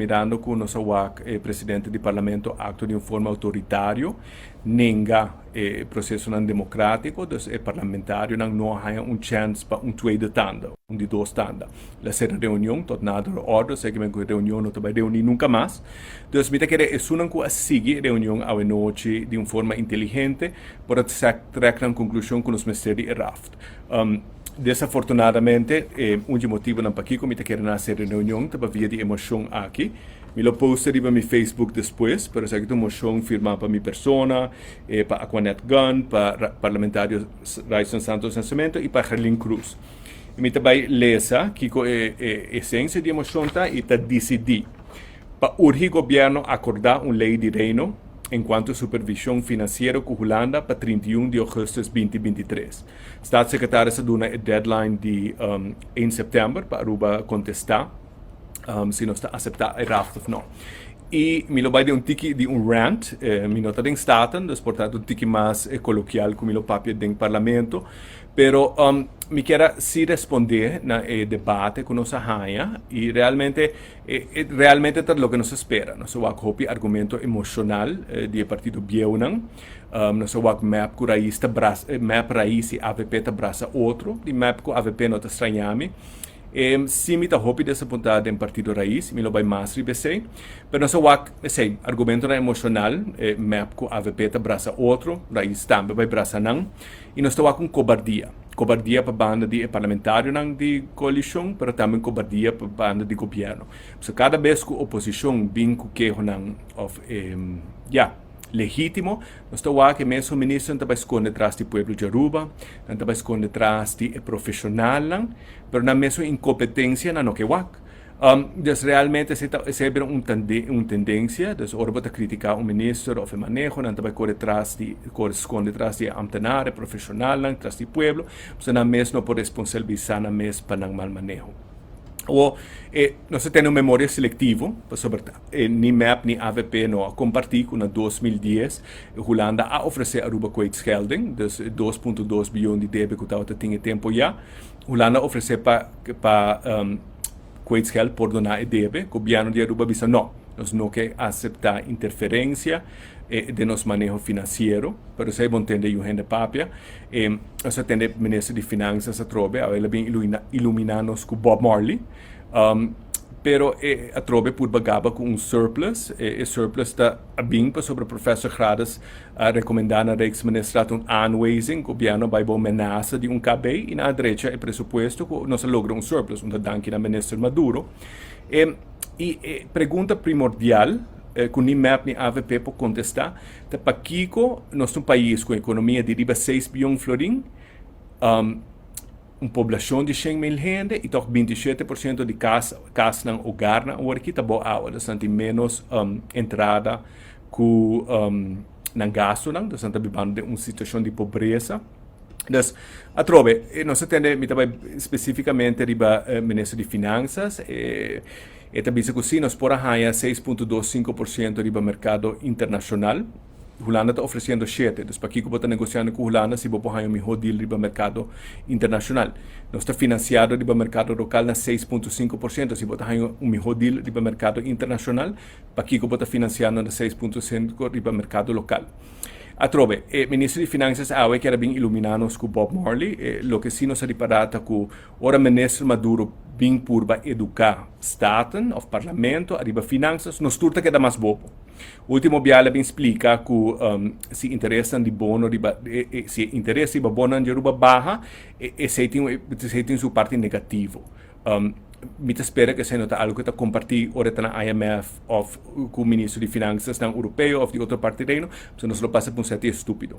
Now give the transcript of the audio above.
Mirando ku nos a wak e presidente di parlamento aktua di un forma outoritario, nenga e prosesonan demokrátiko, dus e parlamentarionan no a haña un chèns pa un tweede tanda, un di dos tanda. El a sera reunion tot nader orde, esei kimen ku e reunion no ta bai reuní nunka mas. Dus mi ta kere esunnan ku a sigui e reunion awenochi di un forma inteligente por a trèk nan konklushon ku nos mester di e raft. Desafortunadamente, e un dje motibunan pakiko mi ta kere na hasi e reunion ta pa via di e moshon aki. Mi lo posta riba mi Facebook despues, pero esaki ta un moshon firmá pa mi persona, pa Aquanette Gunn, pa parlamentario Ryson Santos Nascimento i pa Gerlin Cruz. I mi ta bai lesa kiko e esensia di e moshon ta i ta disidí pa urgi gobièrnu akordá un lei di Reino enkuanto supervishon finansiero ku Hulanda pa 31 di ougùstùs 2023. Staatssecretaris a duna e deadline di 1 september pa Aruba kontestá si nos ta aseptá e raft òf no. I mi lo bai den un tiki di un rant, mi no ta den Staten, dus por ta un tiki mas kolokial ku mi lo papia den Parlamento, pero mi kier a si respondé na e debate ku nos a haña i realmente realmente ta loke nos a spera. Nos a wak hopi argumento emoshonal di e partido bieunan. Nos a wak mep ku Raiz ta brasa, mep, Raiz i avp ta brasa otro. Di mep ku avp no ta straña mi. Si mi ta hopi desapuntá den partido Raiz, mi lo bai mas riba esei. Pero nos a wak esei, argumentonan emoshonal, mep ku avp ta brasa otro, Raiz tambe bai brasa nan. I nos ta wak un kobardia. Kobardia pa banda di e parlamentarionan di koalishon, pero tambe un kobardia pa banda di gobièrnu. Pasobra kada bes ku oposishon bin ku kehonan òf ya, legítimo, nos ta wak e mesun ministernan ta bai skonde tras di pueblo di Aruba, nan ta bai skonde tras di e profeshonalnan, pero nan mesun inkompetensia nan no ke wak. Dus realmente esei ta esei a bira un un tendensia, dus ora bo ta kritiká un minister òf e maneho, nan ta bai kore tras di kore skonde tras di e amtenar, e profeshonalnan, tras di pueblo, pasobra nan mes no por responsabilisá nan mes pa nan mal maneho. Awor, e nos ta tene un memoria selektivo, pasobra ta e ni mep ni avp no a kompartí ku na 2010 Hulanda a ofresé Aruba kwijtschelding, dus 2.2 bion di debe ku tabata tin e tempu ya. Hulanda a ofresé pa pa kwijtscheld pordoná e debe. Gobièrnu di Aruba a bisa no, nos no ke aseptá interferensia den nos maneho finansiero. Pero esei bo ntende yu hende papia. Nos a tende minister di Finansas atrobe, awe el a bin iluminá nos ku Bob Marley. Pero e atrobe purba gaba ku un surplus. E surplus ta a bin pasobra Professor Gradus a rekomendá na Rijksministerraad un aanwijzing. Gobièrnu a bai bou menasa di un KB i nan a drecha e presupuesto ku nos a logra un surplus. Un ta danki na Minister Maduro. I e pregunta primordial ku ni mep ni avp por kontestá ta pakiko nos ta un pais ku ekonomia di riba 6 bion florin, un poblashon di 100.000 hende i tòg 27% di kas, kasnan, ogarnan awor aki ta bou awa. Dus nan tin ménos entrada ku nan gastunan, dus nan ta bibando den un situashon di pobresa. Dus, atrobe, nos a tende, mi ta bai spesífikamente riba minister di Finansas, e ta bisa ku si nos por a haña 6.25% riba merkado internashonal. Hulanda ta ofresiendo 7, dus pakiko bo ta negosiando ku Hulanda si bo por haña un mihó deal riba merkado internashonal? Nos ta finansiado riba merkado lokal na 6.5%, si bo ta haña un mihó deal riba merkado internashonal, pakiko bo ta finansiando na 6.5 riba merkado lokal? Atrobe, e minister di Finansas awe kier a bin iluminá nos ku Bob Marley. E loke si nos a ripará ta ku ora minister Maduro bin purba eduká Staten òf Parlamento ariba finansas, nos tur ta keda mas bobo. Último bia el a bin splika ku si interesnan di bono riba si e interes riba bononan di Aruba baha, esei tin esei tin su parti negativo. Mi ta spera ku esei no ta algu ku ta kompartí ora e ta na IMF òf ku minister di Finansasnan Europeo òf di otro parti di Reino, pasobra nos lo pasa pa un seti estúpido.